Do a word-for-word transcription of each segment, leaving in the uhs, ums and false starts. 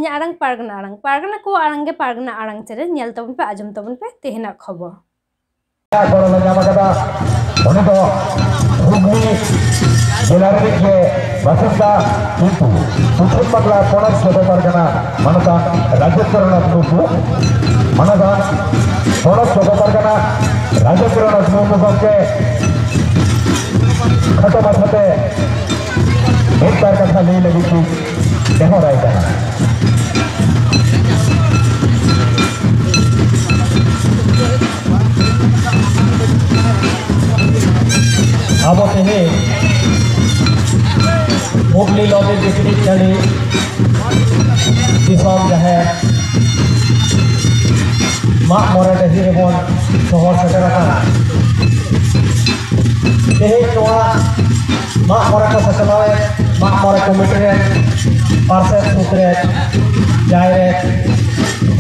ᱤᱧᱟᱹᱜ ᱟᱲᱟᱝ ᱯᱟᱨᱜᱟᱱᱟ ᱟᱲᱟᱝ, ᱯᱟᱨᱜᱟᱱᱟ ᱠᱚᱣᱟᱜ ᱟᱲᱟᱝ ᱜᱮ ᱯᱟᱨᱜᱟᱱᱟ ᱟᱲᱟᱝ ᱪᱮᱱᱮᱞ, ᱧᱮᱞ ᱛᱟᱵᱚᱱ ᱯᱮ, ᱟᱸᱡᱚᱢ ᱛᱟᱵᱚᱱ ᱯᱮ ᱛᱮᱦᱮᱧᱟᱜ ᱠᱷᱚᱵᱚᱨ᱾ ᱜᱚᱲᱚ ᱞᱮ ᱧᱟᱢ ᱟᱠᱟᱫᱟ᱾ ᱩᱱᱤ ᱫᱚ ᱦᱩᱜᱽᱞᱤ ᱡᱮᱞᱟ ᱨᱤᱱᱤᱡ ᱜᱮ ᱵᱟᱥᱤᱱᱫᱟ, ᱠᱤᱱᱛᱩ ᱯᱚᱪᱷᱤᱢ ᱵᱟᱝᱞᱟ ᱯᱚᱱᱚᱛ ᱥᱚᱫᱚᱨ ᱯᱟᱨᱜᱟᱱᱟ ᱢᱟᱱᱚᱛᱟᱱ ᱨᱟᱡᱮᱱᱫᱨᱚᱱᱟᱛᱷ ᱢᱩᱨᱢᱩ, ᱢᱟᱱᱚᱛᱟᱱ ᱯᱚᱱᱚᱛ ᱥᱚᱫᱚᱨ ᱯᱟᱨᱜᱟᱱᱟ ᱨᱟᱡᱮᱱᱫᱨᱚᱱᱟᱛᱷ ᱢᱩᱨᱢᱩ ᱜᱚᱢᱠᱮ ᱠᱷᱟᱴᱚ ᱢᱟᱪᱷᱟᱛᱮ ᱢᱤᱫ ᱵᱟᱨ ᱠᱟᱛᱷᱟ ᱞᱟᱹᱭ ᱞᱟᱹᱜᱤᱫ ᱤᱧ ᱱᱮᱦᱚᱨᱟᱭ ᱠᱟᱱᱟ᱾ ᱟᱵᱚ ᱛᱮᱦᱮᱧ ᱦᱩᱜᱽᱞᱤ ᱞᱚᱫᱮ ᱵᱤᱥᱱᱤ ᱴᱟᱺᱰᱤ ᱫᱤᱥᱚᱢ ᱡᱟᱦᱮᱨ ᱢᱟᱜ ᱢᱚᱬᱮ ᱰᱟᱹᱦᱤ ᱨᱮᱵᱚᱱ ᱥᱚᱦᱚᱨ ᱥᱮᱴᱮᱨ ᱟᱠᱟᱱᱟ᱾ ᱛᱮᱦᱮᱧ ᱱᱚᱣᱟ ᱢᱟᱜ ᱢᱚᱬᱮ ᱠᱚ ᱥᱟᱪᱞᱟᱣᱮᱫ ᱢᱟᱜ ᱢᱚᱬᱮ ᱠᱚᱢᱤᱴᱤ ᱨᱮᱱ ᱯᱟᱨᱥᱮᱛ ᱥᱩᱛᱨᱮᱛ ᱡᱟᱭᱨᱮᱛ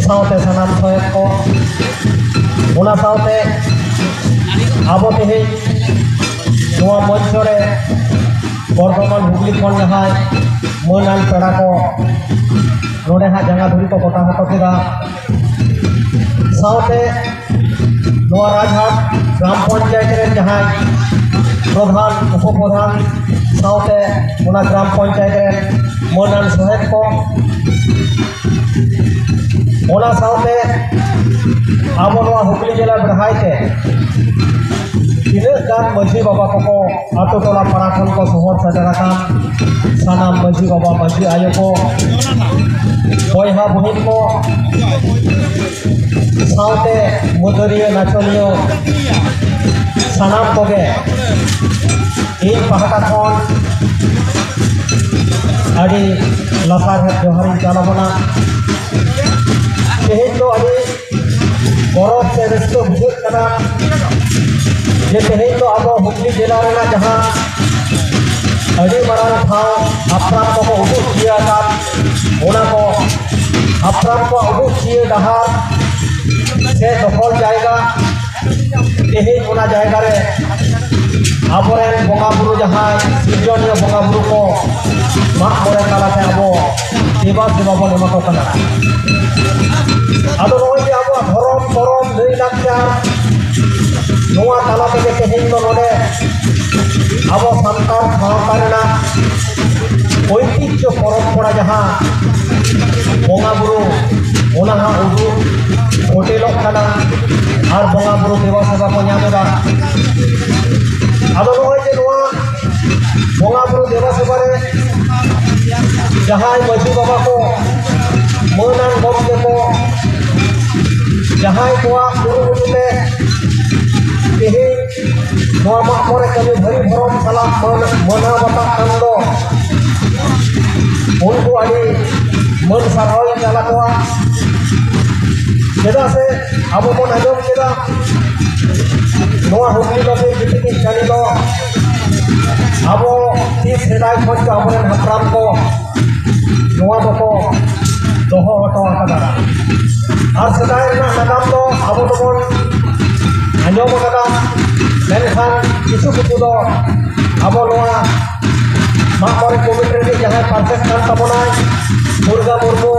ᱥᱟᱶᱛᱮ ᱥᱟᱱᱟᱢ ᱥᱚᱦᱮᱫ ᱠᱚ, ᱚᱱᱟ ᱥᱟᱶᱛᱮ ᱟᱵᱚ ᱛᱮᱦᱮᱧ ᱱᱚᱣᱟ ᱢᱚᱧᱪᱚ ᱨᱮ ᱵᱚᱨᱫᱷᱚᱢᱟᱱ ᱦᱩᱜᱽᱞᱤ ᱠᱷᱚᱱ ᱡᱟᱦᱟᱸᱭ ᱢᱟᱹᱱᱟᱱ ᱯᱮᱲᱟ ᱠᱚ ᱱᱚᱰᱮ ᱦᱟᱸᱜ ᱡᱟᱸᱜᱟ ᱫᱷᱩᱲᱤ ᱠᱚ ᱠᱚᱴᱟ ᱦᱚᱴᱚ ᱠᱮᱫᱟ, ᱥᱟᱶᱛᱮ ᱱᱚᱣᱟ ᱨᱟᱡᱽᱦᱟᱴ ᱜᱨᱟᱢ ᱯᱚᱧᱪᱟᱭᱮᱛ ᱨᱮᱱ ᱡᱟᱦᱟᱸᱭ ᱯᱨᱚᱫᱷᱟᱱ, ᱩᱯᱚ ᱯᱨᱚᱫᱷᱟᱱ, ᱥᱟᱶᱛᱮ ᱚᱱᱟ ᱜᱨᱟᱢ ᱯᱚᱧᱪᱟᱭᱮᱛ ᱨᱮᱱ ᱢᱟᱹᱱᱟᱱ ᱥᱚᱦᱮᱫ ᱠᱚ, ᱚᱱᱟ ᱥᱟᱶᱛᱮ ᱟᱵᱚ ᱱᱚᱣᱟ ᱦᱩᱜᱽᱞᱤ ᱡᱮᱞᱟ ᱵᱮᱲᱦᱟᱭ ᱛᱮ ᱛᱤᱱᱟᱹᱜ ᱜᱟᱱ ᱢᱟᱹᱡᱷᱤ ᱵᱟᱵᱟ ᱠᱚᱠᱚ ᱟᱛᱳ ᱴᱚᱞᱟ ᱯᱟᱲᱟ ᱠᱷᱚᱱ ᱠᱚ ᱥᱚᱦᱚᱨ ᱥᱮᱴᱮᱨ ᱟᱠᱟᱱ ᱥᱟᱱᱟᱢ ᱢᱟᱹᱡᱷᱤ ᱵᱟᱵᱟ, ᱢᱟᱹᱡᱷᱤ ᱟᱭᱳ ᱠᱚ, ᱵᱚᱭᱦᱟ ᱵᱩᱦᱤᱱ ᱠᱚ, ᱥᱟᱶᱛᱮ ᱢᱟᱹᱫᱟᱹᱲᱤᱭᱟᱹ ᱱᱟᱪᱚᱱᱤᱭᱟᱹ ᱥᱟᱱᱟᱢ ᱠᱚᱜᱮ ᱤᱧ ᱯᱟᱦᱴᱟ ᱠᱷᱚᱱ ᱟᱹᱰᱤ ᱞᱟᱥᱟᱲᱦᱮᱫ ᱡᱚᱦᱟᱨᱤᱧ ᱪᱟᱞ ᱟᱵᱚᱱᱟ᱾ ᱛᱮᱦᱮᱧ ᱫᱚ ᱟᱹᱰᱤ ᱜᱚᱨᱚᱵᱽ ᱥᱮ ᱨᱟᱹᱥᱠᱟᱹ ᱵᱩᱡᱷᱟᱹᱜ ᱠᱟᱱᱟ ᱡᱮ ᱛᱮᱦᱮᱧ ᱫᱚ ᱟᱵᱚ ᱦᱩᱜᱽᱞᱤ ᱡᱮᱞᱟ ᱨᱮᱱᱟᱜ ᱡᱟᱦᱟᱸ ᱟᱹᱰᱤ ᱢᱟᱨᱟᱝ ᱴᱷᱟᱶ ᱦᱟᱯᱲᱟᱢ ᱠᱚᱠᱚ ᱩᱫᱩᱜ ᱪᱤᱭᱟᱹ ᱟᱠᱟᱫ, ᱚᱱᱟ ᱠᱚ ᱦᱟᱯᱲᱟᱢ ᱠᱚᱣᱟᱜ ᱩᱫᱩᱜ ᱪᱤᱭᱟᱹ ᱰᱟᱦᱟᱨ ᱥᱮ ᱫᱚᱠᱷᱚᱞ ᱡᱟᱭᱜᱟ, ᱛᱮᱦᱮᱧ ᱚᱱᱟ ᱡᱟᱭᱜᱟ ᱨᱮ ᱟᱵᱚᱨᱮᱱ ᱵᱚᱸᱜᱟ ᱵᱩᱨᱩ, ᱡᱟᱦᱟᱸᱭ ᱥᱤᱨᱡᱚᱱᱤᱭᱟᱹ ᱵᱚᱸᱜᱟ ᱵᱩᱨᱩ ᱠᱚ ᱢᱟᱜ ᱢᱚᱬᱮ ᱛᱟᱞᱟᱛᱮ ᱟᱵᱚ ᱫᱮᱵᱟ ᱥᱮᱵᱟ ᱵᱚᱱ ᱮᱢᱟ ᱠᱚ ᱠᱟᱱᱟ᱾ ᱟᱫᱚ ᱱᱚᱜᱼᱚᱭ ᱡᱮ ᱟᱵᱚᱣᱟᱜ ᱫᱷᱚᱨᱚᱢ, ᱠᱚᱨᱚᱢ, ᱞᱟᱹᱭ ᱞᱟᱠᱪᱟᱨ, ᱱᱚᱣᱟ ᱛᱟᱞᱟ ᱛᱮᱜᱮ ᱛᱮᱦᱮᱧ ᱫᱚ ᱱᱚᱰᱮ ᱟᱵᱚ ᱥᱟᱱᱛᱟᱲ ᱥᱟᱶᱛᱟ ᱨᱮᱱᱟᱜ ᱳᱭᱛᱤᱦᱡᱚ ᱯᱚᱨᱚᱢᱯᱚᱨᱟ ᱡᱟᱦᱟᱸ ᱵᱚᱸᱜᱟ ᱵᱩᱨᱩ, ᱚᱱᱟ ᱦᱚᱸ ᱩᱫᱩᱜ ᱯᱷᱚᱴᱮᱞᱚᱜ ᱠᱟᱱᱟ ᱟᱨ ᱵᱚᱸᱜᱟ ᱵᱩᱨᱩ ᱫᱮᱵᱟ ᱥᱮᱵᱟ ᱠᱚ ᱧᱟᱢ ᱮᱫᱟ᱾ ᱟᱫᱚ ᱱᱚᱜᱼᱚᱭ ᱡᱮ ᱱᱚᱣᱟ ᱵᱚᱸᱜᱟ ᱵᱩᱨᱩ ᱫᱮᱵᱟ ᱥᱮᱵᱟ ᱨᱮ ᱡᱟᱦᱟᱸᱭ ᱢᱟᱹᱡᱷᱤ ᱵᱟᱵᱟ ᱠᱚ, ᱢᱟᱹᱱᱟᱱ ᱜᱚᱢᱠᱮ ᱠᱚ, ᱡᱟᱦᱟᱸᱭ ᱠᱚᱣᱟᱜ ᱠᱩᱨᱩᱢᱩᱴᱩ ᱛᱮ ᱛᱮᱦᱮᱧ ᱱᱚᱣᱟ ᱢᱟᱜ ᱢᱚᱬᱮ ᱠᱟᱹᱢᱤ ᱵᱷᱟᱹᱨᱤ ᱵᱷᱚᱨᱚᱢ ᱥᱟᱞᱟᱜ ᱢᱟᱹᱱ-, ᱢᱟᱱᱟᱣ ᱵᱟᱛᱟᱜ ᱠᱟᱱ ᱫᱚ, ᱩᱱᱠᱩ ᱟᱹᱰᱤ ᱢᱟᱹᱱ ᱥᱟᱨᱦᱟᱣ ᱤᱧ ᱪᱟᱞ ᱟᱠᱚᱣᱟ᱾ ᱪᱮᱫᱟᱜ ᱥᱮ ᱟᱵᱚ ᱵᱚᱱ ᱟᱸᱡᱚᱢ ᱠᱮᱫᱟ, ᱱᱚᱣᱟ ᱦᱩᱜᱽᱞᱤ ᱱᱚᱫᱤ ᱵᱤᱯᱤᱛᱤᱡ ᱠᱟᱹᱦᱱᱤ ᱫᱚ ᱟᱵᱚ ᱛᱤᱥ ᱥᱮᱫᱟᱭ ᱠᱷᱚᱱ ᱪᱚ ᱟᱵᱚᱨᱮᱱ ᱦᱟᱯᱲᱟᱢ ᱠᱚ ᱱᱚᱣᱟ ᱫᱚᱠᱚ ᱫᱚᱦᱚ ᱦᱚᱴᱚ ᱟᱠᱟᱫᱟ᱾ ᱟᱨ ᱥᱮᱫᱟᱭ ᱨᱮᱱᱟᱜ ᱱᱟᱜᱟᱢ ᱫᱚ ᱟᱵᱚ ᱫᱚᱵᱚᱱ ᱟᱸᱡᱚᱢ ᱟᱠᱟᱫᱟ, ᱢᱮᱱᱠᱷᱟᱱ ᱠᱤᱪᱷᱩ ᱠᱤᱪᱷᱩ ᱫᱚ ᱟᱵᱚ ᱱᱚᱣᱟ ᱢᱟᱜ ᱢᱚᱬᱮ ᱠᱚᱢᱤᱴᱤ ᱨᱤᱱᱤᱡ ᱡᱟᱦᱟᱸᱭ ᱯᱟᱨᱥᱮᱛ ᱠᱟᱱ ᱛᱟᱵᱚᱱᱟᱭ, ᱫᱩᱨᱜᱟ ᱢᱩᱨᱢᱩ,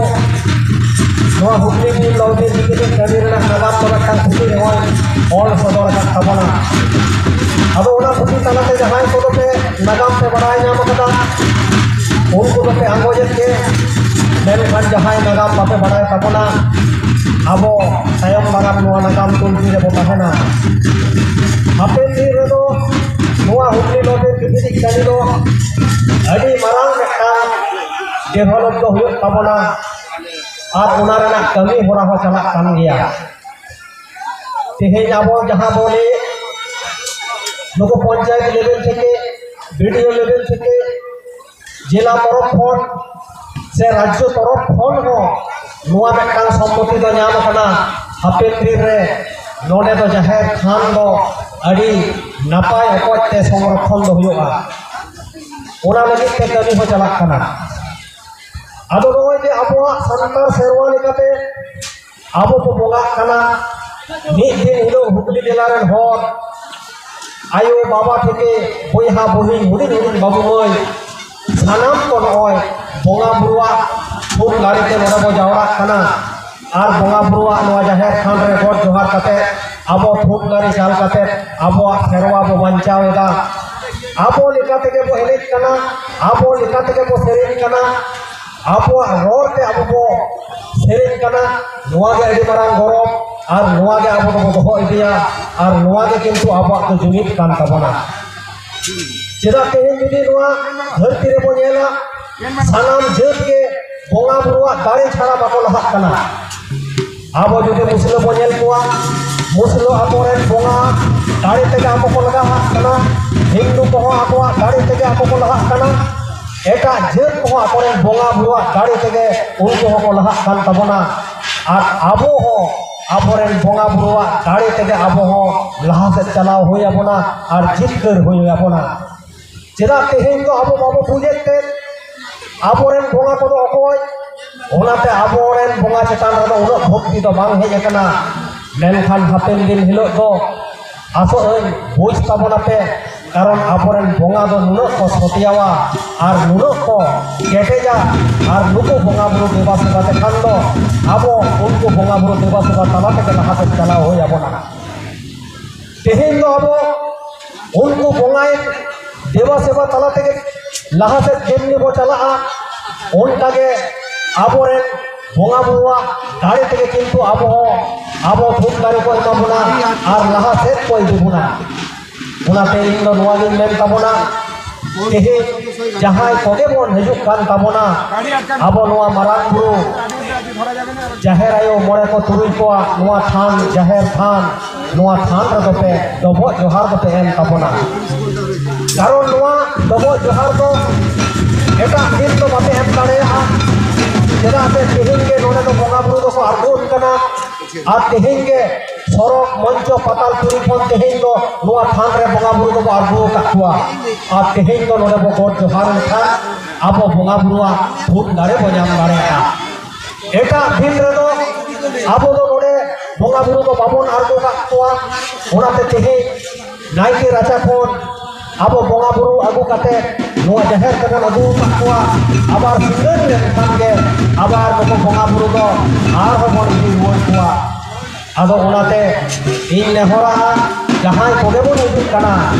ᱱᱚᱣᱟ ᱦᱩᱜᱽᱞᱤ ᱵᱤᱞ ᱞᱚ ᱵᱤᱞ ᱤᱫᱤ ᱠᱟᱛᱮ ᱠᱟᱹᱢᱤ ᱨᱮᱱᱟᱜ ᱱᱟᱜᱟᱢ ᱫᱚ ᱢᱤᱫᱴᱟᱝ ᱯᱩᱛᱷᱤ ᱨᱮᱦᱚᱸᱭ ᱚᱞ ᱥᱚᱫᱚᱨ ᱟᱠᱟᱫ ᱛᱟᱵᱚᱱᱟ᱾ ᱟᱫᱚ ᱚᱱᱟ ᱯᱩᱛᱷᱤ ᱛᱟᱞᱟᱛᱮ ᱡᱟᱦᱟᱸᱭ ᱠᱚᱫᱚ ᱯᱮ ᱱᱟᱜᱟᱢ ᱯᱮ ᱵᱟᱲᱟᱭ ᱧᱟᱢ ᱟᱠᱟᱫᱟ, ᱩᱱᱠᱩ ᱫᱚᱯᱮ ᱟᱸᱜᱚᱪᱮᱫ ᱜᱮ, ᱢᱮᱱᱠᱷᱟᱱ ᱡᱟᱦᱟᱸᱭ ᱱᱟᱜᱟᱢ ᱵᱟᱯᱮ ᱵᱟᱲᱟᱭ ᱛᱟᱵᱚᱱᱟ, ᱟᱵᱚ ᱛᱟᱭᱚᱢ ᱫᱟᱨᱟᱢ ᱱᱚᱣᱟ ᱱᱟᱜᱟᱢ ᱛᱩᱱᱠᱷᱤ ᱨᱮᱵᱚ ᱛᱟᱦᱮᱱᱟ᱾ ᱦᱟᱯᱮᱱ ᱫᱤᱱ ᱨᱮᱫᱚ ᱱᱚᱣᱟ ᱦᱩᱜᱽᱞᱤ ᱱᱚᱫᱤ ᱵᱤᱯᱤᱛᱤᱡ ᱠᱟᱹᱦᱱᱤ ᱫᱚ ᱟᱹᱰᱤ ᱢᱟᱨᱟᱝ ᱢᱤᱫᱴᱟᱝ ᱰᱮᱵᱷᱮᱞᱚᱯ ᱫᱚ ᱦᱩᱭᱩᱜ ᱛᱟᱵᱚᱱᱟ ᱟᱨ ᱚᱱᱟ ᱨᱮᱱᱟᱜ ᱠᱟᱹᱢᱤ ᱦᱚᱨᱟ ᱦᱚᱸ ᱪᱟᱞᱟᱜ ᱠᱟᱱ ᱜᱮᱭᱟ᱾ ᱛᱮᱦᱮᱧ ᱟᱵᱚ ᱡᱟᱦᱟᱸ ᱵᱚᱱ ᱞᱟᱹᱭ, ᱱᱩᱠᱩ ᱯᱚᱧᱪᱟᱭᱮᱛ ᱞᱮᱵᱮᱞ ᱛᱷᱮᱠᱮ, ᱵᱤᱰᱤᱳ ᱞᱮᱵᱮᱞ ᱛᱷᱮᱠᱮ, ᱡᱮᱞᱟ ᱛᱚᱨᱚᱯ ᱠᱷᱚᱱ ᱥᱮ ᱨᱟᱡᱽᱡᱚ ᱛᱚᱨᱚᱯ ᱠᱷᱚᱱ ᱦᱚᱸ ᱱᱚᱣᱟ ᱢᱤᱫᱴᱟᱝ ᱥᱚᱢᱢᱚᱛᱤ ᱫᱚ ᱧᱟᱢ ᱟᱠᱟᱱᱟ, ᱦᱟᱯᱮᱱ ᱫᱤᱱ ᱨᱮ ᱱᱚᱰᱮ ᱫᱚ ᱡᱟᱦᱮᱨ ᱛᱷᱟᱱ ᱫᱚ ᱟᱹᱰᱤ ᱱᱟᱯᱟᱭ ᱚᱠᱚᱡ ᱛᱮ ᱥᱚᱝᱨᱚᱠᱷᱚᱱ ᱫᱚ ᱦᱩᱭᱩᱜᱼᱟ᱾ ᱚᱱᱟ ᱞᱟᱹᱜᱤᱫ ᱛᱮ ᱠᱟᱹᱢᱤ ᱦᱚᱸ ᱪᱟᱞᱟᱜ ᱠᱟᱱᱟ᱾ ᱟᱫᱚ ᱱᱚᱜᱼᱚᱭ ᱡᱮ ᱟᱵᱚᱣᱟᱜ ᱥᱟᱱᱛᱟᱲ ᱥᱮᱨᱣᱟ ᱞᱮᱠᱟᱛᱮ ᱟᱵᱚ ᱠᱚ ᱵᱚᱸᱜᱟᱜ ᱠᱟᱱᱟ, ᱢᱤᱫ ᱫᱤᱱ ᱦᱤᱞᱳᱜ ᱦᱩᱜᱽᱞᱤ ᱡᱮᱞᱟ ᱨᱮᱱ ᱦᱚᱲ, ᱟᱭᱳ ᱵᱟᱵᱟ ᱛᱷᱮᱠᱮ ᱵᱚᱭᱦᱟ ᱵᱩᱦᱤᱱ, ᱦᱩᱰᱤᱧ ᱦᱩᱰᱤᱧ ᱵᱟᱹᱵᱩ ᱢᱟᱹᱭ, ᱥᱟᱱᱟᱢ ᱠᱚ ᱱᱚᱜᱼᱚᱭ ᱵᱚᱸᱜᱟ ᱵᱩᱨᱩᱣᱟᱜ ᱛᱷᱩᱢ ᱫᱟᱲᱮ ᱛᱮ ᱱᱚᱰᱮ ᱵᱚ ᱡᱟᱣᱨᱟᱜ ᱠᱟᱱᱟ ᱟᱨ ᱵᱚᱸᱜᱟ ᱵᱩᱨᱩᱣᱟᱜ ᱱᱚᱣᱟ ᱡᱟᱦᱮᱨ ᱛᱷᱟᱱ ᱨᱮ ᱜᱚᱰ ᱡᱚᱦᱟᱨ ᱠᱟᱛᱮ ᱟᱵᱚ ᱛᱷᱩᱢ ᱫᱟᱲᱮ ᱪᱟᱞ ᱠᱟᱛᱮ ᱟᱵᱚᱣᱟᱜ ᱥᱮᱨᱣᱟ ᱵᱚ ᱵᱟᱧᱪᱟᱣ ᱮᱫᱟ᱾ ᱟᱵᱚ ᱞᱮᱠᱟ ᱛᱮᱜᱮ ᱵᱚ ᱮᱱᱮᱡ ᱠᱟᱱᱟ, ᱟᱵᱚ ᱞᱮᱠᱟ ᱛᱮᱜᱮ ᱵᱚ ᱥᱮᱨᱮᱧ ᱠᱟᱱᱟ, ᱟᱵᱚᱣᱟᱜ ᱨᱚᱲ ᱛᱮ ᱟᱵᱚ ᱵᱚ ᱥᱮᱨᱮᱧ ᱠᱟᱱᱟ᱾ ᱱᱚᱣᱟ ᱜᱮ ᱟᱹᱰᱤ ᱢᱟᱨᱟᱝ ᱜᱚᱨᱚᱵᱽ ᱟᱨ ᱱᱚᱣᱟ ᱜᱮ ᱟᱵᱚ ᱫᱚᱵᱚ ᱫᱚᱦᱚ ᱤᱫᱤᱭᱟ ᱟᱨ ᱱᱚᱣᱟ ᱜᱮ ᱠᱤᱱᱛᱩ ᱟᱵᱚᱣᱟᱜ ᱫᱚ ᱡᱩᱢᱤᱫ ᱠᱟᱱ ᱛᱟᱵᱚᱱᱟ᱾ ᱪᱮᱫᱟᱜ ᱛᱮᱦᱮᱧ ᱡᱩᱫᱤ ᱱᱚᱣᱟ ᱫᱷᱟᱹᱨᱛᱤ ᱨᱮᱵᱚ ᱧᱮᱞᱟ, ᱥᱟᱱᱟᱢ ᱡᱟᱹᱛ ᱜᱮ ᱵᱚᱸᱜᱟ ᱵᱩᱨᱩᱣᱟᱜ ᱫᱟᱲᱮ ᱪᱷᱟᱲᱟ ᱵᱟᱠᱚ ᱞᱟᱦᱟᱜ ᱠᱟᱱᱟ᱾ ᱟᱵᱚ ᱡᱩᱫᱤ ᱢᱩᱥᱞᱟᱹ ᱵᱚ ᱧᱮᱞ ᱠᱚᱣᱟ, ᱢᱩᱥᱞᱟᱹ ᱟᱠᱚᱨᱮᱱ ᱵᱚᱸᱜᱟ ᱫᱟᱲᱮ ᱛᱮᱜᱮ ᱟᱠᱚ ᱠᱚ ᱞᱟᱦᱟᱜ ᱠᱟᱱᱟ᱾ ᱦᱤᱱᱫᱩ ᱠᱚᱦᱚᱸ ᱟᱠᱚᱣᱟᱜ ᱫᱟᱲᱮ ᱛᱮᱜᱮ ᱟᱠᱚ ᱠᱚ ᱞᱟᱦᱟᱜ ᱠᱟᱱᱟ᱾ ᱮᱴᱟᱜ ᱡᱟᱹᱛ ᱠᱚᱦᱚᱸ ᱟᱠᱚᱨᱮᱱ ᱵᱚᱸᱜᱟ ᱵᱩᱨᱩᱣᱟᱜ ᱫᱟᱲᱮ ᱛᱮᱜᱮ ᱩᱱᱠᱩ ᱦᱚᱸᱠᱚ ᱞᱟᱦᱟᱜ ᱠᱟᱱ ᱛᱟᱵᱚᱱᱟ᱾ ᱟᱨ ᱟᱵᱚ ᱦᱚᱸ ᱟᱵᱚᱨᱮᱱ ᱵᱚᱸᱜᱟ ᱵᱩᱨᱩᱣᱟᱜ ᱫᱟᱲᱮ ᱛᱮᱜᱮ ᱟᱵᱚ ᱦᱚᱸ ᱞᱟᱦᱟ ᱥᱮᱫ ᱪᱟᱞᱟᱣ ᱦᱩᱭ ᱟᱵᱚᱱᱟ ᱟᱨ ᱡᱤᱛᱠᱟᱹᱨ ᱦᱩᱭ ᱟᱵᱚᱱᱟ᱾ ᱪᱮᱫᱟᱜ ᱛᱮᱦᱮᱧ ᱫᱚ ᱟᱵᱚ ᱵᱟᱵᱚ ᱯᱩᱡᱟᱹᱭᱮᱫ ᱛᱮ? ᱟᱵᱚᱨᱮᱱ ᱵᱚᱸᱜᱟ ᱠᱚᱫᱚ ᱚᱠᱚᱭ? ᱚᱱᱟᱛᱮ ᱟᱵᱚᱨᱮᱱ ᱵᱚᱸᱜᱟ ᱪᱮᱛᱟᱱ ᱨᱮᱫᱚ ᱩᱱᱟᱹᱜ ᱵᱷᱚᱠᱛᱤ ᱫᱚ ᱵᱟᱝ ᱦᱮᱡ ᱟᱠᱟᱱᱟ᱾ ᱢᱮᱱᱠᱷᱟᱱ ᱦᱟᱯᱮᱱ ᱫᱤᱱ ᱦᱤᱞᱳᱜ ᱫᱚ ᱟᱥᱚᱜ ᱟᱹᱧ ᱵᱩᱡᱽ ᱛᱟᱵᱚᱱᱟᱯᱮ, ᱠᱟᱨᱚᱱ ᱟᱵᱚᱨᱮᱱ ᱵᱚᱸᱜᱟ ᱫᱚ ᱱᱩᱱᱟᱹᱜ ᱠᱚ ᱥᱚᱛᱭᱟᱣᱟ ᱟᱨ ᱱᱩᱱᱟᱹᱜ ᱠᱚ ᱠᱮᱴᱮᱡᱟ, ᱟᱨ ᱱᱩᱠᱩ ᱵᱚᱸᱜᱟ ᱵᱩᱨᱩ ᱫᱮᱵᱟ ᱥᱮᱵᱟ ᱛᱮᱠᱷᱟᱱ ᱫᱚ ᱟᱵᱚ ᱩᱱᱠᱩ ᱵᱚᱸᱜᱟ ᱵᱩᱨᱩ ᱫᱮᱵᱟ ᱥᱮᱵᱟ ᱛᱟᱞᱟ ᱛᱮᱜᱮ ᱞᱟᱦᱟ ᱥᱮᱫ ᱪᱟᱞᱟᱣ ᱦᱩᱭ ᱟᱵᱚᱱᱟ᱾ ᱛᱮᱦᱮᱧ ᱫᱚ ᱟᱵᱚ ᱩᱱᱠᱩ ᱵᱚᱸᱜᱟᱭ ᱫᱮᱵᱟ ᱥᱮᱵᱟ ᱛᱟᱞᱟ ᱛᱮᱜᱮ ᱞᱟᱦᱟ ᱥᱮᱫ ᱡᱮᱢᱱᱤ ᱵᱚ ᱪᱟᱞᱟᱜᱼᱟ, ᱚᱱᱠᱟᱜᱮ ᱟᱵᱚᱨᱮᱱ ᱵᱚᱸᱜᱟ ᱵᱩᱨᱩᱣᱟᱜ ᱫᱟᱲᱮ ᱛᱮᱜᱮ ᱠᱤᱱᱛᱩ ᱟᱵᱚ ᱦᱚᱸ ᱟᱵᱚ ᱛᱷᱩᱢ ᱫᱟᱲᱮ ᱠᱚ ᱮᱢᱟ ᱵᱚᱱᱟ ᱟᱨ ᱞᱟᱦᱟ ᱥᱮᱫ ᱠᱚ ᱤᱫᱤ ᱵᱚᱱᱟ᱾ ᱚᱱᱟᱛᱮ ᱤᱧ ᱫᱚ ᱱᱚᱣᱟ ᱜᱤᱧ ᱢᱮᱱ ᱛᱟᱵᱚᱱᱟ, ᱛᱮᱦᱮᱧ ᱡᱟᱦᱟᱸᱭ ᱠᱚᱜᱮ ᱵᱚᱱ ᱦᱤᱡᱩᱜ ᱠᱟᱱ ᱛᱟᱵᱚᱱᱟ, ᱟᱵᱚ ᱱᱚᱣᱟ ᱢᱟᱨᱟᱝ ᱵᱩᱨᱩ, ᱡᱟᱦᱮᱨ ᱟᱭᱳ, ᱢᱚᱬᱮ ᱠᱚ ᱛᱩᱨᱩᱭ ᱠᱚᱣᱟᱜ ᱱᱚᱣᱟ ᱛᱷᱟᱱ, ᱡᱟᱦᱮᱨ ᱛᱷᱟᱱ, ᱱᱚᱣᱟ ᱛᱷᱟᱱ ᱨᱮᱫᱚ ᱯᱮ ᱰᱚᱵᱚᱜ ᱡᱚᱦᱟᱨ ᱫᱚᱯᱮ ᱮᱢ ᱛᱟᱵᱚᱱᱟ᱾ ᱠᱟᱨᱚᱱ ᱱᱚᱣᱟ ᱰᱚᱵᱚᱜ ᱡᱚᱦᱟᱨ ᱫᱚ ᱮᱴᱟᱜ ᱫᱤᱱ ᱫᱚ ᱵᱟᱯᱮ ᱮᱢ ᱫᱟᱲᱮᱭᱟᱜᱼᱟ᱾ ᱪᱮᱫᱟᱜ ᱥᱮ ᱛᱮᱦᱮᱧ ᱜᱮ ᱱᱚᱰᱮ ᱫᱚ ᱵᱚᱸᱜᱟ ᱵᱩᱨᱩ ᱫᱚᱠᱚ ᱟᱬᱜᱚᱱ ᱠᱟᱱᱟ᱾ ᱟᱨ ᱛᱮᱦᱮᱧ ᱜᱮ ᱥᱚᱨᱚᱜᱽ ᱢᱚᱧᱪᱚ ᱯᱟᱛᱟᱞ ᱯᱩᱨᱤ ᱠᱷᱚᱱ ᱛᱮᱦᱮᱧ ᱫᱚ ᱱᱚᱣᱟ ᱛᱷᱟᱱ ᱨᱮ ᱵᱚᱸᱜᱟ ᱵᱩᱨᱩ ᱫᱚᱵᱚ ᱟᱬᱜᱚ ᱟᱠᱟᱫ ᱠᱚᱣᱟ᱾ ᱟᱨ ᱛᱮᱦᱮᱧ ᱫᱚ ᱱᱚᱰᱮ ᱵᱚ ᱜᱚᱰ ᱡᱚᱦᱟᱨ ᱞᱮᱠᱷᱟᱱ ᱟᱵᱚ ᱵᱚᱸᱜᱟ ᱵᱩᱨᱩᱣᱟᱜ ᱛᱷᱩᱢ ᱫᱟᱲᱮ ᱵᱚ ᱧᱟᱢ ᱫᱟᱲᱮᱭᱟᱜᱼᱟ᱾ ᱮᱴᱟᱜ ᱫᱤᱱ ᱨᱮᱫᱚ ᱟᱵᱚ ᱫᱚ ᱱᱚᱰᱮ ᱵᱚᱸᱜᱟ ᱵᱩᱨᱩ ᱫᱚ ᱵᱟᱵᱚᱱ ᱟᱬᱜᱚ ᱠᱟᱜ ᱠᱚᱣᱟ᱾ ᱚᱱᱟᱛᱮ ᱛᱮᱦᱮᱧ ᱱᱟᱭᱠᱮ ᱨᱟᱪᱟ ᱠᱷᱚᱱ ᱟᱵᱚ ᱵᱚᱸᱜᱟ ᱵᱩᱨᱩ ᱟᱹᱜᱩ ᱠᱟᱛᱮ ᱱᱚᱣᱟ ᱡᱟᱦᱮᱨ ᱛᱮᱵᱚᱱ ᱟᱹᱜᱩ ᱟᱠᱟᱫ ᱠᱚᱣᱟ᱾ ᱟᱵᱟᱨ ᱥᱤᱸᱜᱟᱹᱲ ᱞᱮᱱᱠᱷᱟᱱ ᱜᱮ ᱟᱵᱟᱨ ᱱᱩᱠᱩ ᱵᱚᱸᱜᱟ ᱵᱩᱨᱩ ᱫᱚ ᱟᱨᱦᱚᱸ ᱵᱚᱱ ᱤᱫᱤ ᱨᱩᱣᱟᱹᱲ ᱠᱚᱣᱟ᱾ ᱟᱫᱚ ᱚᱱᱟᱛᱮ ᱤᱧ ᱱᱮᱦᱚᱨᱟ, ᱡᱟᱦᱟᱸᱭ ᱠᱚᱜᱮ ᱵᱚᱱ ᱦᱤᱡᱩᱜ ᱠᱟᱱᱟ,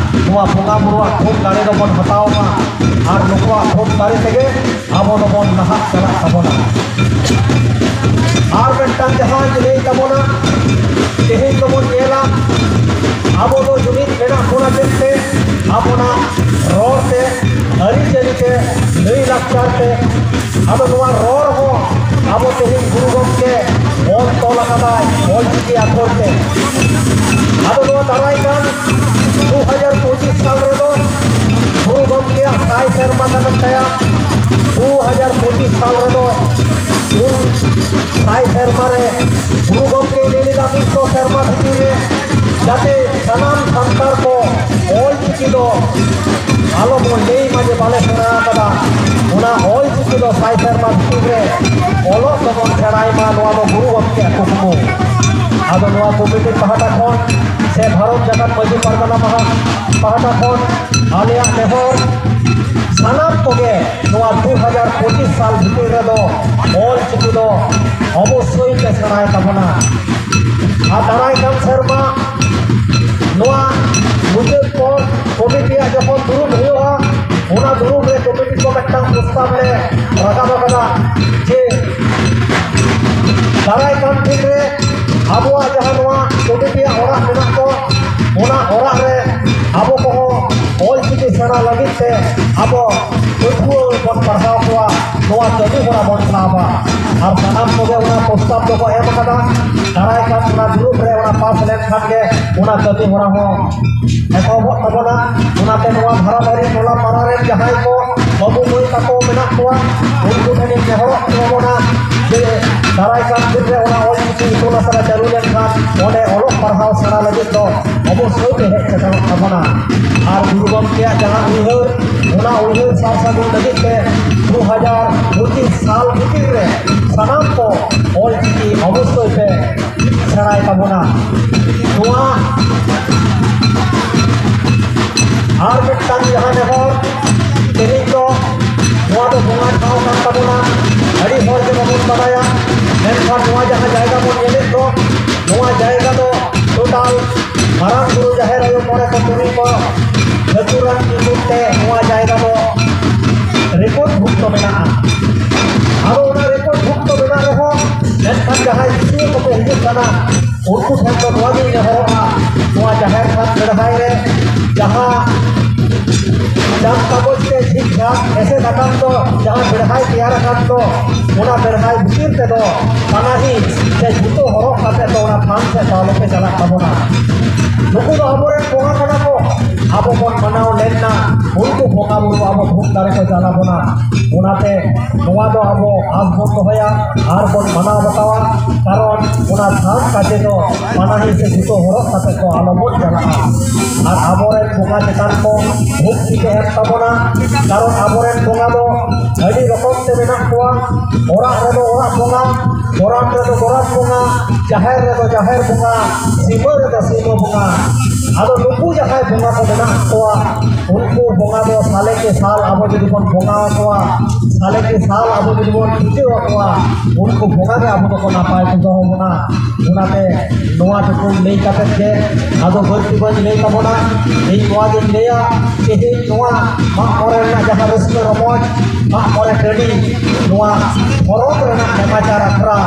ᱱᱚᱣᱟ ᱵᱚᱸᱜᱟ ᱵᱩᱨᱩᱣᱟᱜ ᱛᱷᱩᱢ ᱫᱟᱲᱮ ᱫᱚᱵᱚᱱ ᱦᱟᱛᱟᱣ ᱢᱟ ᱟᱨ ᱱᱩᱠᱩᱣᱟᱜ ᱛᱷᱩᱢ ᱫᱟᱲᱮ ᱛᱮᱜᱮ ᱟᱵᱚ ᱫᱚᱵᱚᱱ ᱞᱟᱦᱟᱜ ᱪᱟᱞᱟᱜ ᱛᱟᱵᱚᱱᱟ᱾ ᱟᱨ ᱢᱤᱫᱴᱟᱝ ᱡᱟᱦᱟᱸᱧ ᱞᱟᱹᱭ ᱛᱟᱵᱚᱱᱟ, ᱛᱮᱦᱮᱧ ᱫᱚᱵᱚᱱ ᱧᱮᱞᱟ, ᱟᱵᱚ ᱫᱚ ᱡᱩᱢᱤᱫ ᱢᱮᱱᱟᱜ ᱵᱚᱱᱟ ᱪᱮᱫ ᱛᱮ? ᱟᱵᱚᱱᱟᱜ ᱨᱚᱲ ᱛᱮ, ᱟᱹᱨᱤᱪᱟᱹᱞᱤ ᱛᱮ, ᱞᱟᱹᱭ ᱞᱟᱠᱪᱟᱨ ᱛᱮ᱾ ᱟᱫᱚ ᱱᱚᱣᱟ ᱨᱚᱲ ᱦᱚᱸ ᱟᱵᱚ ᱛᱮᱦᱮᱧ ᱜᱩᱨᱩ ᱜᱚᱢᱠᱮ ᱚᱞ ᱛᱚᱞ ᱟᱠᱟᱫᱟᱭ ᱚᱞᱪᱤᱠᱤ ᱟᱠᱷᱚᱨ ᱛᱮ᱾ ᱟᱫᱚ ᱱᱚᱣᱟ ᱫᱟᱨᱟᱭ ᱠᱟᱱ ᱫᱩ ᱦᱟᱡᱟᱨ ᱯᱚᱸᱪᱤᱥ ᱥᱟᱞ ᱨᱮᱫᱚ ᱜᱩᱨᱩ ᱜᱚᱢᱠᱮᱭᱟᱜ ᱥᱟᱭ ᱥᱮᱨᱢᱟ ᱠᱟᱱ ᱛᱟᱭᱟ᱾ ᱫᱩ ᱦᱟᱡᱟᱨ ᱯᱚᱸᱪᱤᱥ ᱥᱟᱞ ᱨᱮᱫᱚ ᱩᱱ ᱥᱟᱭ ᱥᱮᱨᱢᱟ ᱨᱮ ᱜᱩᱨᱩ ᱜᱚᱢᱠᱮ ᱞᱟᱹᱭ ᱞᱮᱫᱟ, ᱢᱤᱫ ᱥᱚ ᱥᱮᱨᱢᱟ ᱵᱷᱤᱛᱤᱨ ᱨᱮ ᱡᱟᱛᱮ ᱥᱟᱱᱟᱢ ᱥᱟᱱᱛᱟᱲ ᱠᱚ ᱚᱞ ᱪᱤᱠᱤ ᱫᱚ ᱟᱞᱚ ᱵᱚᱱ ᱞᱟᱹᱭ ᱢᱟ ᱡᱮ ᱵᱟᱞᱮ ᱥᱮᱬᱟ ᱟᱠᱟᱫᱟ᱾ ᱚᱱᱟ ᱚᱞ ᱪᱤᱠᱤ ᱫᱚ ᱥᱟᱭ ᱥᱮᱨᱢᱟ ᱵᱷᱤᱛᱤᱨ ᱨᱮ ᱚᱞᱚᱜ ᱫᱚᱵᱚᱱ ᱥᱮᱬᱟᱭ ᱢᱟ, ᱱᱚᱣᱟ ᱫᱚ ᱜᱩᱨᱩ ᱜᱚᱢᱠᱮᱭᱟᱜ ᱠᱩᱠᱢᱩ᱾ ᱟᱫᱚ ᱱᱚᱣᱟ ᱠᱚᱢᱤᱴᱤ ᱯᱟᱦᱴᱟ ᱠᱷᱚᱱ ᱥᱮ ᱵᱷᱟᱨᱚᱛ ᱡᱟᱠᱟᱛ ᱢᱟᱹᱡᱷᱤ ᱯᱟᱨᱜᱟᱱᱟ ᱢᱟᱦᱟ ᱯᱟᱦᱴᱟ ᱠᱷᱚᱱ ᱟᱞᱮᱭᱟᱜ ᱱᱮᱦᱚᱨ, ᱥᱟᱱᱟᱢ ᱠᱚᱜᱮ ᱱᱚᱣᱟ ᱫᱩ ᱦᱟᱡᱟᱨ ᱯᱚᱸᱪᱤᱥ ᱥᱟᱞ ᱵᱷᱤᱛᱤᱨ ᱨᱮᱫᱚ ᱚᱞ ᱪᱤᱠᱤ ᱫᱚ ᱚᱵᱚᱥᱥᱳᱭ ᱯᱮ ᱥᱮᱬᱟᱭ ᱛᱟᱵᱚᱱᱟ᱾ ᱟᱨ ᱫᱟᱨᱟᱭ ᱠᱟᱱ ᱥᱮᱨᱢᱟ ᱱᱚᱣᱟ ᱢᱩᱪᱟᱹᱫ ᱯᱚᱨ ᱠᱚᱢᱤᱴᱤᱭᱟᱜ ᱡᱚᱠᱷᱚᱱ ᱫᱩᱲᱩᱵ ᱦᱩᱭᱩᱜᱼᱟ, ᱚᱱᱟ ᱫᱩᱲᱩᱵ ᱨᱮ ᱠᱚᱢᱤᱴᱤ ᱠᱚ ᱢᱤᱫᱴᱟᱝ ᱯᱨᱚᱥᱛᱟᱵ ᱞᱮ ᱨᱟᱠᱟᱵ ᱟᱠᱟᱫᱟ ᱡᱮ ᱫᱟᱨᱟᱭ ᱠᱟᱱ ᱫᱤᱱ ᱨᱮ ᱟᱵᱚᱣᱟᱜ ᱡᱟᱦᱟᱸ ᱱᱚᱣᱟ ᱠᱚᱢᱤᱴᱤᱭᱟᱜ ᱚᱲᱟᱜ ᱢᱮᱱᱟᱜ ᱫᱚ, ᱚᱱᱟ ᱚᱲᱟᱜ ᱨᱮ ᱟᱵᱚ ᱠᱚᱦᱚᱸ ᱚᱞ ᱪᱤᱠᱤ ᱥᱮᱬᱟ ᱞᱟᱹᱜᱤᱫ ᱛᱮ ᱟᱵᱚ ᱯᱟᱹᱴᱷᱩᱣᱟᱹ ᱵᱚᱱ ᱯᱟᱲᱦᱟᱣ ᱠᱚᱣᱟ, ᱱᱚᱣᱟ ᱠᱟᱹᱢᱤ ᱦᱚᱨᱟ ᱵᱚᱱ ᱥᱟᱵᱟ᱾ ᱟᱨ ᱥᱟᱱᱟᱢ ᱠᱚᱜᱮ ᱚᱱᱟ ᱯᱨᱚᱥᱛᱟᱵ ᱫᱚᱠᱚ ᱮᱢ ᱟᱠᱟᱫᱟ᱾ ᱫᱟᱨᱟᱭ ᱠᱟᱱ ᱚᱱᱟ ᱫᱩᱲᱩᱵ ᱨᱮ ᱚᱱᱟ ᱯᱟᱥ ᱞᱮᱱᱠᱷᱟᱱ ᱜᱮ ᱚᱱᱟ ᱠᱟᱹᱢᱤ ᱦᱚᱨᱟ ᱦᱚᱸ ᱮᱛᱚᱦᱚᱵᱚᱜ ᱛᱟᱵᱚᱱᱟ᱾ ᱚᱱᱟᱛᱮ ᱱᱚᱣᱟ ᱫᱷᱟᱨᱟ ᱫᱷᱟᱨᱮ ᱴᱚᱞᱟ ᱯᱟᱲᱟ ᱨᱮᱱ ᱡᱟᱦᱟᱸᱭ ᱠᱚ ᱵᱟᱹᱵᱩ ᱢᱟᱹᱭ ᱛᱟᱠᱚ ᱢᱮᱱᱟᱜ ᱠᱚᱣᱟ, ᱩᱱᱠᱩ ᱴᱷᱮᱱᱤᱧ ᱱᱮᱦᱚᱨᱚᱜ ᱛᱟᱵᱚᱱᱟ ᱡᱮ ᱫᱟᱨᱟᱭ ᱠᱟᱱ ᱫᱤᱱ ᱨᱮ ᱚᱱᱟ ᱚᱞ ᱪᱤᱠᱤ ᱤᱛᱩᱱ ᱟᱥᱲᱟ ᱪᱟᱹᱞᱩ ᱞᱮᱱᱠᱷᱟᱱ ᱚᱸᱰᱮ ᱚᱞᱚᱜ ᱯᱟᱲᱦᱟᱣ ᱥᱮᱬᱟ ᱞᱟᱹᱜᱤᱫ ᱫᱚ ᱚᱵᱚᱥᱥᱳᱭ ᱯᱮ ᱦᱮᱡ ᱥᱮᱴᱮᱨᱚᱜ ᱛᱟᱵᱚᱱᱟ᱾ ᱟᱨ ᱜᱩᱨᱩ ᱜᱚᱢᱠᱮᱭᱟᱜ ᱡᱟᱦᱟᱸ ᱩᱭᱦᱟᱹᱨ, ᱚᱱᱟ ᱩᱭᱦᱟᱹᱨ ᱥᱟᱨ ᱥᱟᱹᱜᱩᱱ ᱞᱟᱹᱜᱤᱫ ᱛᱮ ᱫᱩ ᱦᱟᱡᱟᱨ ᱯᱚᱸᱪᱤᱥ ᱥᱟᱞ ᱵᱷᱤᱛᱤᱨ ᱨᱮ ᱥᱟᱱᱟᱢ ᱠᱚ ᱚᱞ ᱪᱤᱠᱤ ᱚᱵᱚᱥᱥᱳᱭ ᱯᱮ ᱥᱮᱬᱟᱭ ᱛᱟᱵᱚᱱᱟ᱾ ᱱᱚᱣᱟ ᱟᱨ ᱢᱚᱬᱮ ᱠᱚ ᱛᱩᱨᱩᱭ ᱠᱚ ᱟᱹᱛᱩ ᱨᱮᱱ ᱧᱩᱛᱩᱢ ᱛᱮ ᱱᱚᱣᱟ ᱡᱟᱭᱜᱟ ᱫᱚ ᱨᱮᱠᱚᱨᱰ ᱵᱷᱩᱠᱛᱚ ᱢᱮᱱᱟᱜᱼᱟ᱾ ᱟᱫᱚ ᱚᱱᱟ ᱨᱮᱠᱚᱨᱰ ᱵᱷᱩᱠᱛᱚ ᱢᱮᱱᱟᱜ ᱨᱮᱦᱚᱸ, ᱢᱮᱱᱠᱷᱟᱱ ᱡᱟᱦᱟᱸᱭ ᱫᱤᱥᱩᱣᱟᱹ ᱠᱚᱠᱚ ᱦᱤᱡᱩᱜ ᱠᱟᱱᱟ, ᱩᱱᱠᱩ ᱴᱷᱮᱱ ᱫᱚ ᱱᱚᱣᱟ ᱜᱤᱧ ᱱᱮᱦᱚᱨᱚᱜᱼᱟ, ᱱᱚᱣᱟ ᱡᱟᱦᱮᱨ ᱛᱷᱟᱱ ᱵᱮᱲᱦᱟᱭ ᱨᱮ ᱡᱟᱦᱟᱸ ᱡᱟᱢ ᱠᱟᱜᱚᱡᱽ ᱛᱮ ᱡᱷᱤᱠ ᱡᱷᱟᱠ ᱮᱥᱮᱫ ᱟᱠᱟᱱ ᱫᱚ, ᱡᱟᱦᱟᱸ ᱵᱮᱲᱦᱟᱭ ᱛᱮᱭᱟᱨ ᱟᱠᱟᱱ ᱫᱚ, ᱚᱱᱟ ᱵᱮᱲᱦᱟᱭ ᱵᱷᱤᱛᱤᱨ ᱛᱮᱫᱚ ᱯᱟᱱᱟᱦᱤ ᱥᱮ ᱡᱩᱛᱟᱹ ᱦᱚᱨᱚᱜ ᱠᱟᱛᱮ ᱫᱚ ᱚᱱᱟ ᱛᱷᱟᱱ ᱥᱮᱫ ᱫᱚ ᱟᱞᱚᱯᱮ ᱪᱟᱞᱟᱜ ᱛᱟᱵᱚᱱᱟ᱾ ᱱᱩᱠᱩ ᱫᱚ ᱟᱵᱚᱨᱮᱱ ᱵᱚᱸᱜᱟ ᱠᱟᱱᱟ ᱠᱚ, ᱟᱵᱚ ᱵᱚᱱ ᱢᱟᱱᱟᱣ ᱞᱮᱱ ᱱᱟ, ᱩᱱᱠᱩ ᱵᱚᱸᱜᱟ ᱵᱩᱨᱩ ᱟᱵᱚ ᱫᱷᱩᱯ ᱫᱟᱨᱮ ᱠᱚ ᱪᱟᱞ ᱟᱵᱚᱱᱟ᱾ ᱚᱱᱟᱛᱮ ᱱᱚᱣᱟ ᱫᱚ ᱟᱵᱚ ᱟᱥ ᱵᱚᱱ ᱫᱚᱦᱚᱭᱟ ᱟᱨ ᱵᱚᱱ ᱢᱟᱱᱟᱣ ᱵᱟᱛᱟᱣᱟ, ᱠᱟᱨᱚᱱ ᱚᱱᱟ ᱛᱷᱟᱱ ᱠᱟᱪᱮ ᱫᱚ ᱯᱟᱱᱟᱦᱤ ᱥᱮ ᱡᱩᱛᱟᱹ ᱦᱚᱨᱚᱜ ᱠᱟᱛᱮ ᱫᱚ ᱟᱞᱚ ᱵᱚᱱ ᱪᱟᱞᱟᱜᱼᱟ᱾ ᱟᱨ ᱟᱵᱚᱨᱮᱱ ᱵᱚᱸᱜᱟ ᱪᱮᱛᱟᱱ ᱠᱚ ᱵᱷᱚᱠᱛᱤ ᱛᱮ ᱮᱢ ᱛᱟᱵᱚᱱᱟ, ᱠᱟᱨᱚᱱ ᱟᱵᱚᱨᱮᱱ ᱵᱚᱸᱜᱟ ᱫᱚ ᱟᱹᱰᱤ ᱨᱚᱠᱚᱢ ᱛᱮ ᱢᱮᱱᱟᱜ ᱠᱚᱣᱟ᱾ ᱚᱲᱟᱜ ᱨᱮᱫᱚ ᱚᱲᱟᱜ ᱵᱚᱸᱜᱟ, ᱜᱚᱨᱟᱢ ᱨᱮᱫᱚ ᱜᱚᱨᱟᱢ ᱵᱚᱸᱜᱟ, ᱡᱟᱦᱮᱨ ᱨᱮᱫᱚ ᱡᱟᱦᱮᱨ ᱵᱚᱸᱜᱟ, ᱥᱤᱢᱟᱹ ᱨᱮᱫᱚ ᱥᱤᱢᱟᱹ ᱵᱚᱸᱜᱟ᱾ ᱟᱫᱚ ᱱᱩᱠᱩ ᱡᱟᱦᱟᱸᱭ ᱵᱚᱸᱜᱟ ᱠᱚ ᱢᱮᱱᱟᱜ ᱠᱚᱣᱟ, ᱩᱱᱠᱩ ᱵᱚᱸᱜᱟ ᱫᱚ ᱥᱟᱞᱮ ᱠᱮ ᱥᱟᱞ ᱟᱵᱚ ᱡᱩᱫᱤ ᱵᱚᱱ ᱵᱚᱸᱜᱟ ᱟᱠᱚᱣᱟ, ᱥᱟᱞᱮ ᱠᱮ ᱥᱟᱞ ᱟᱵᱚ ᱡᱩᱫᱤ ᱵᱚᱱ ᱯᱩᱡᱟᱹ ᱟᱠᱚᱣᱟ, ᱩᱱᱠᱩ ᱵᱚᱸᱜᱟ ᱜᱮ ᱟᱵᱚ ᱫᱚᱠᱚ ᱱᱟᱯᱟᱭ ᱠᱚ ᱫᱚᱦᱚ ᱵᱚᱱᱟ᱾ ᱚᱱᱟᱛᱮ ᱱᱚᱣᱟ ᱴᱩᱠᱩ ᱞᱟᱹᱭ ᱠᱟᱛᱮ ᱜᱮ ᱟᱫᱚ ᱵᱟᱹᱲᱛᱤ ᱵᱟᱹᱧ ᱞᱟᱹᱭ ᱛᱟᱵᱚᱱᱟ᱾ ᱤᱧ ᱱᱚᱣᱟ ᱜᱤᱧ ᱞᱟᱹᱭᱟ, ᱛᱮᱦᱮᱧ ᱱᱚᱣᱟ ᱢᱟᱜ ᱢᱚᱬᱮ ᱨᱮᱱᱟᱜ ᱡᱟᱦᱟᱸ ᱨᱟᱹᱥᱠᱟᱹ ᱨᱚᱢᱚᱡᱽ, ᱢᱟᱜ ᱢᱚᱬᱮ ᱴᱟᱺᱰᱤ, ᱱᱚᱣᱟ ᱯᱚᱨᱚᱵᱽ ᱨᱮᱱᱟᱜ ᱱᱮᱢᱟᱪᱟᱨ ᱟᱠᱷᱲᱟ,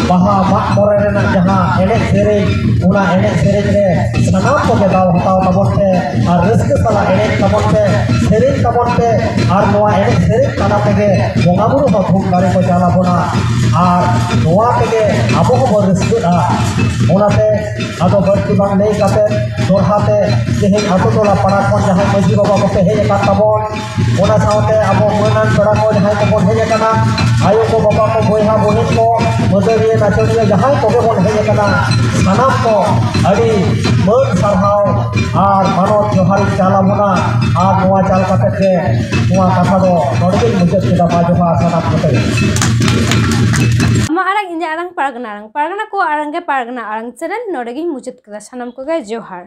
ᱵᱟᱦᱟ ᱢᱟᱜ ᱢᱚᱬᱮ ᱨᱮᱱᱟᱜ ᱡᱟᱦᱟᱸ ᱮᱱᱮᱡ ᱥᱮᱨᱮᱧ, ᱚᱱᱟ ᱮᱱᱮᱡ ᱥᱮᱨᱮᱧ ᱨᱮ ᱥᱟᱱᱟᱢ ᱠᱚᱜᱮ ᱫᱟᱣ ᱦᱟᱛᱟᱣ ᱛᱟᱵᱚᱱ ᱯᱮ ᱟᱨ ᱨᱟᱹᱥᱠᱟᱹ ᱥᱟᱞᱟᱜ ᱮᱱᱮᱡ ᱛᱟᱵᱚᱱ ᱯᱮ, ᱥᱮᱨᱮᱧ ᱛᱟᱵᱚᱱ ᱯᱮ᱾ ᱟᱨ ᱱᱚᱣᱟ ᱮᱱᱮᱡ ᱥᱮᱨᱮᱧ ᱛᱟᱞᱟ ᱛᱮᱜᱮ ᱵᱚᱸᱜᱟ ᱵᱩᱨᱩ ᱦᱚᱸ ᱛᱷᱩᱢ ᱫᱟᱲᱮ ᱠᱚ ᱪᱟᱞ ᱟᱵᱚᱱᱟ᱾ ᱟᱨ ᱱᱚᱣᱟ ᱛᱮᱜᱮ ᱟᱵᱚ ᱦᱚᱸᱵᱚᱱ ᱨᱟᱹᱥᱠᱟᱹᱜᱼᱟ᱾ ᱚᱱᱟᱛᱮ ᱟᱫᱚ ᱵᱟᱹᱲᱛᱤ ᱵᱟᱝ ᱞᱟᱹᱭ ᱠᱟᱛᱮ, ᱫᱚᱦᱲᱟ ᱛᱮ ᱛᱮᱦᱮᱧ ᱟᱛᱳ ᱴᱚᱞᱟ ᱯᱟᱲᱟ ᱠᱷᱚᱱ ᱡᱟᱦᱟᱸᱭ ᱢᱟᱹᱡᱷᱤ ᱵᱟᱵᱟ ᱠᱚᱯᱮ ᱦᱮᱡ ᱟᱠᱟᱱ ᱛᱟᱵᱚᱱ, ᱚᱱᱟ ᱥᱟᱶᱛᱮ ᱟᱵᱚ ᱢᱟᱹᱱᱟᱱ ᱯᱮᱲᱟ ᱠᱚ ᱡᱟᱦᱟᱸᱭ ᱠᱚᱵᱚᱱ ᱦᱮᱡ ᱟᱠᱟᱱᱟ, ᱟᱭᱳ ᱠᱚ, ᱵᱟᱵᱟ ᱠᱚ, ᱵᱚᱭᱦᱟ ᱵᱚᱦᱤᱱ ᱠᱚ, ᱢᱟᱹᱫᱟᱹᱲᱤᱭᱟᱹ ᱱᱟᱪᱚᱱᱤᱭᱟᱹ ᱡᱟᱦᱟᱸᱭ ᱠᱚᱜᱮ ᱵᱚᱱ ᱦᱮᱡ ᱟᱠᱟᱱᱟ, ᱥᱟᱱᱟᱢ ᱠᱚ ᱟᱹᱰᱤ ᱢᱟᱹᱱ ᱥᱟᱨᱦᱟᱣ ᱟᱨ ᱢᱟᱱᱚᱛ ᱡᱚᱦᱟᱨ ᱤᱧ ᱪᱟᱞ ᱟᱵᱚᱱᱟ᱾ ᱟᱨ ᱱᱚᱣᱟ ᱪᱟᱞ ᱠᱟᱛᱮ ᱜᱮ ᱱᱚᱣᱟ ᱠᱟᱛᱷᱟ ᱫᱚ ᱱᱚᱰᱮ ᱜᱮᱧ ᱢᱩᱪᱟᱹᱫ ᱠᱮᱫᱟ᱾ ᱢᱟ ᱡᱚᱦᱟᱨ ᱥᱟᱱᱟᱢ ᱠᱚᱛᱮ᱾ ᱟᱢᱟᱜ ᱟᱲᱟᱝ, ᱤᱧᱟᱹᱜ ᱟᱲᱟᱝ, ᱯᱟᱨᱜᱟᱱᱟ ᱟᱲᱟᱝ, ᱯᱟᱨᱜᱟᱱᱟ ᱠᱚᱣᱟᱜ ᱟᱲᱟᱝ ᱜᱮ ᱯᱟᱨᱜᱟᱱᱟ ᱟᱲᱟᱝ ᱪᱮᱱᱮᱞ ᱱᱚᱰᱮ ᱜᱤᱧ ᱢᱩᱪᱟᱹᱫ ᱠᱮᱫᱟ᱾ ᱥᱟᱱᱟᱢ ᱠᱚᱜᱮ ᱡᱚᱦᱟᱨ᱾